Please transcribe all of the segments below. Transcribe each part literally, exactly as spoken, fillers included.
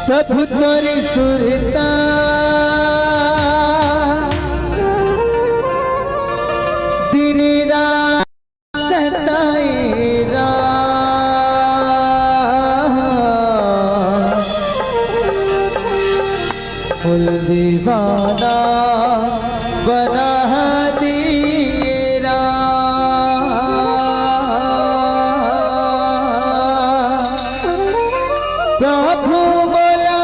प्रभु तोरी सुरता दिन रात सताए राम। फूल दीवाना बना दिए राम। प्रभु बोला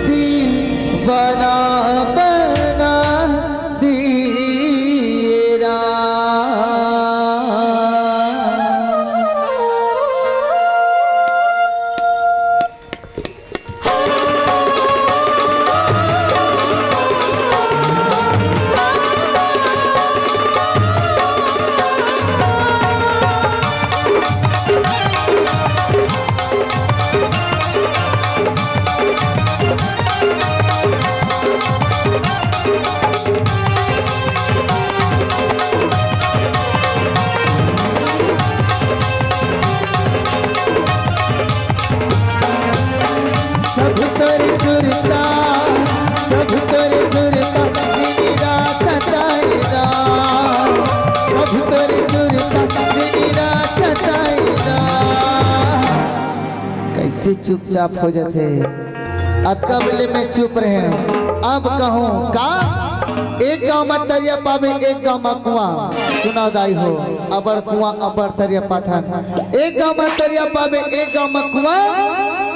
दीवाना बना दिए राम। प्रभु तोरी सुरता, प्रभु तोरी सुरता, दिन रात सताए राम। प्रभु तोरी सुरता, दिन रात सताए राम। कैसे चुपचाप हो जाते? अतका बेले मैं चुप रहे हूँ, अब कहूँ का? एक गाँव में तरिया पाबे, एक गाँव में कुआं। सुना दाई हो, अबड़ कुआं, अबड़ तरिया पाथन। एक गाँव में तरिया पाबे, एक गाँव में कुआं।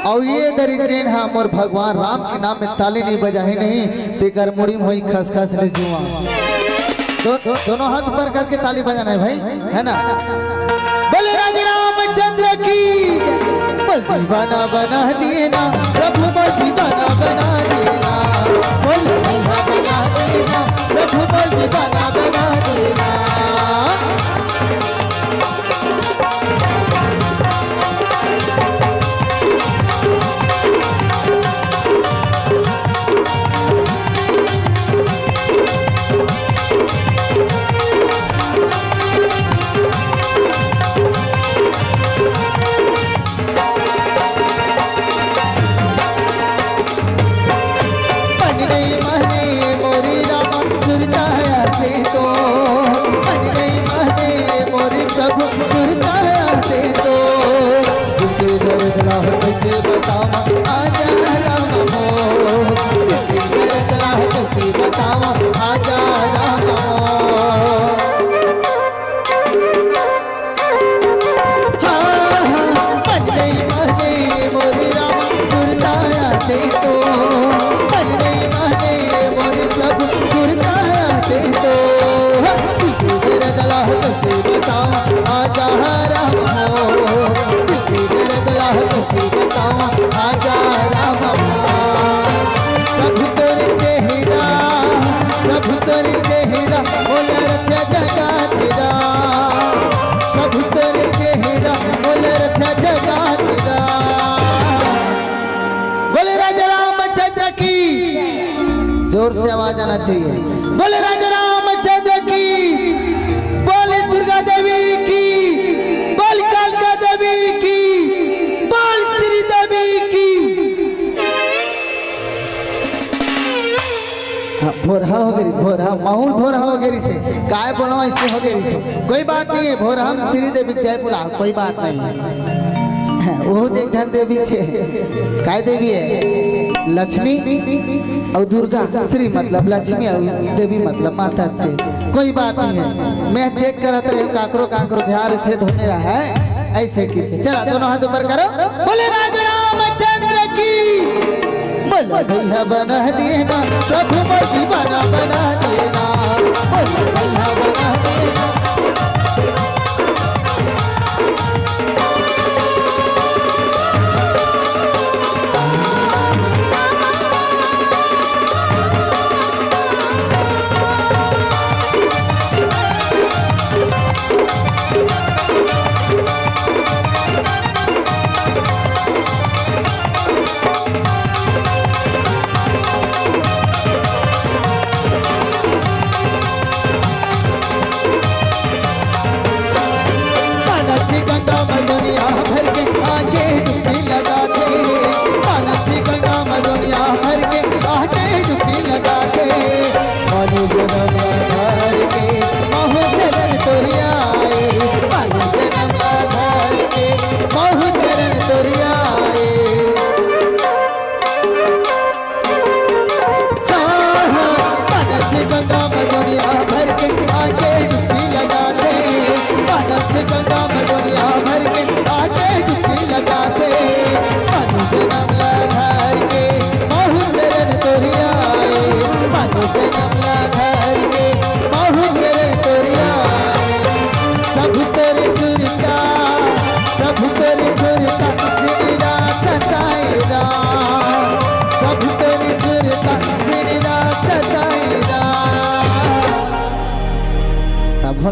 अउ ये दरी जेन हा मोर भगवान राम के नाम में ताली नहीं बजाही नहीं, तेकर मुड़ी में होई खसखस ले जुआं। दो-, दोनों हाथ ऊपर करके ताली बजाना है भाई, है ना? बोले राजा रामचंद्र की। बोल दीवाना बना दिए ना प्रभु, बोल दीवाना बना दिए ना। बोल दीवाना बना दिए ना प्रभु, बोल दीवाना बना दिए ना। मन नहीं माने मोरी रामा, सुरता आथे तो। मन नहीं माने मोरी प्रभु, सुरता आथे तो। दुख दर्द ला कैसे बतावा, आजा राम हो। दुख दर्द ला कैसे बतावा, आजा राम हो। हाँ, हाँ, मन नहीं माने मोरे राम, सुरता आथे तो। मन नहीं माने मोरे प्रभु, सुरता आथे तो। हाँ, दिल की दर्द ला कैसे बतावा, आजा राम हो। दिल की दर्द ला कैसे बतावा, आजा राम हो। प्रभु तोरे चेहरा, प्रभु तोरे चेहरा, बोला रक्षा जगा तेरा। प्रभु तोरे चेहरा, बोले रक्षा जगा तेरा। बोले राजा रामचंद्र की। जोर से आवाज आना चाहिए। बोले राजा रामचंद्र की। बोले दुर्गा देवी की। बोल कालका देवी की। बोल श्री देवी की। हाँ, भोरहा हो गई, भोरहा, माहौल भोरहा हो गई से। काय बोला, ऐसे हो गई से। कोई बात नहीं है, भोरहा में श्री देवी जय बोला, कोई बात नहीं है। हाँ, वो जे एक ठन देवी छे, काय देवी है? लक्ष्मी और दुर्गा। श्री मतलब लक्ष्मी और देवी मतलब माता छे। कोई बात नहीं है, मैं चेक करत रहे, काकरो काकरो ध्यान थे धोने रहा है। ऐसे की चला, दोनों हाथ ऊपर करो, बोले राजा रामचंद्र की। बोल भैया बना देना, प्रभु मोर दीवाना बना देना। बोल भैया बना देना। मानसी गंगा मदन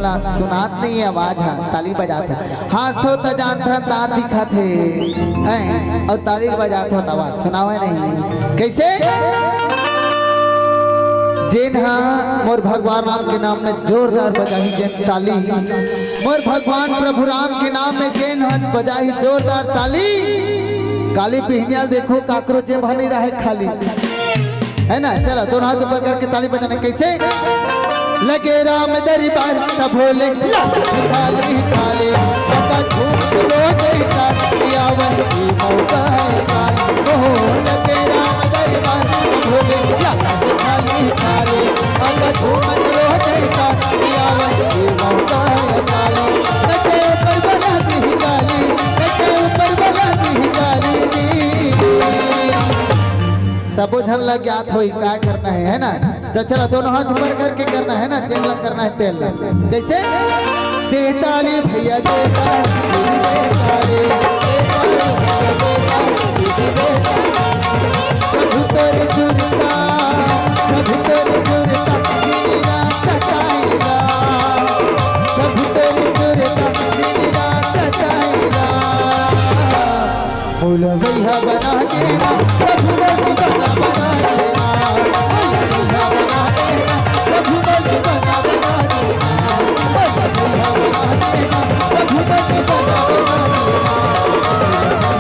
सुनात नहीं है आवाज, हाँ, ताली बजात है। हाँसथो त जानथन दाँत दिखत हे, हैं, अउ ताली बजाथो त आवाज सुनावे नहीं। कैसे? जेन हा मोर भगवान राम के नाम में जोरदार बजाही जेन ताली, मोर भगवान प्रभु राम के नाम में जेन हा बजाही जोरदार ताली। काली बिहनिया ल देखो काकरो जेब ह नहीं रहे खाली, है ना? चला, दोनों हाथ ऊपर करके ताली बजाना। कैसे? लगे राम दरबार त भोले, ला, काली काली, लगा झूम लो जयकार, आवन की मौका है काली। ओ, लगे राम दरबार त भोले, ला, काली काली, लगा झूम लो जयकार, आवन की मौका है काली। नचे ऊपर वाला दी काली, नचे ऊपर वाला दी काली दी। सबो झन ल ज्ञात होई का करना है, है ना? तो चला, दोनों हाथ ऊपर करके करना है ना, जेन ला करना है तेन ला। कैसे? दे ताली भैया, दे ताली, दीदी दे ताली, दे ताली भैया, दे ताली, दीदी दे ताली। प्रभु तोरी सुरता, प्रभु तोरी सुरता,